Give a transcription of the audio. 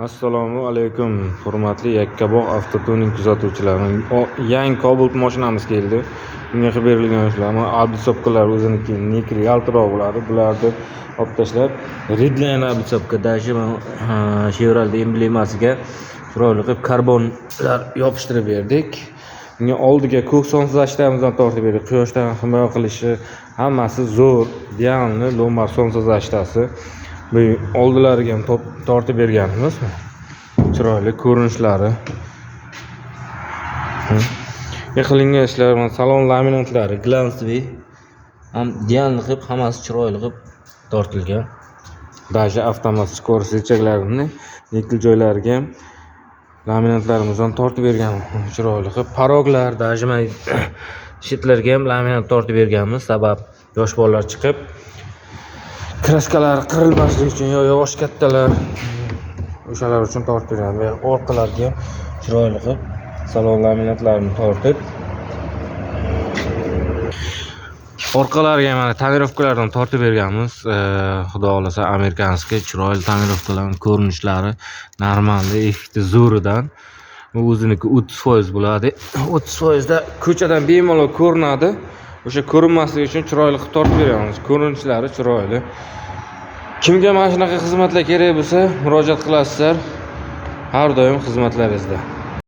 Assalomu alaykum, hurmatli Yakkabog' avtotuning kuzatuvchilari. Yangi Cobalt mashinamiz keldi. Bunga qilib berilgan ishlar, mana облицовка lar o'ziniki nikri yaltiroq bo'ladi. Bularni olib tashlab, Redline облицовка, даже mana Chevrolet emblemasiga chiroyli qilib karbonlar yopishtirib berdik. Bunga oldiga ko'k солнцезащита mizdan tortib berdik. Quyoshdan himoya qilishi hammasi zo'r, идеальный Lomar солнцезащита si. Bu oldilariga ham tortib berganmiz. Chiroyli ko'rinishlari. Qilingan ishlar, mana salon laminatlari глянцевый. Ham идеальный qilib, hammasi chiroyli qilib tortilgan. Даже avtomat скорость рычаг larini nikkel joylariga ham laminatlarimizdan tortib bergan chiroyli qilib. Порог lar, даже mana chetlarga ham laminat tortib berganmiz. Sabab yosh bolalar chiqib краска lar qirilmasligi uchun yo yosh kattalar o'shalar uchun tortib bergan. Bu orqalarga ham chiroyli qilib salon laminatlarini tortib, orqalariga mana тонировка lardan tortib berganmiz. Xudo xohlasa, американский chiroyli тонировка larning ko'rinishlari нормальный, effekti zo'ridan. Bu o'ziniki 30% bo'ladi. 30% da ko'chadan bemalol ko'rinadi. O'sha ko'rinmasligi uchun chiroyli qilib tortib beramiz. Ko'rinishlari chiroyli. Kimga mana shunaqa xizmatlar kerak bo'lsa, murojaat qilasizlar. Har doim xizmatlaringizda.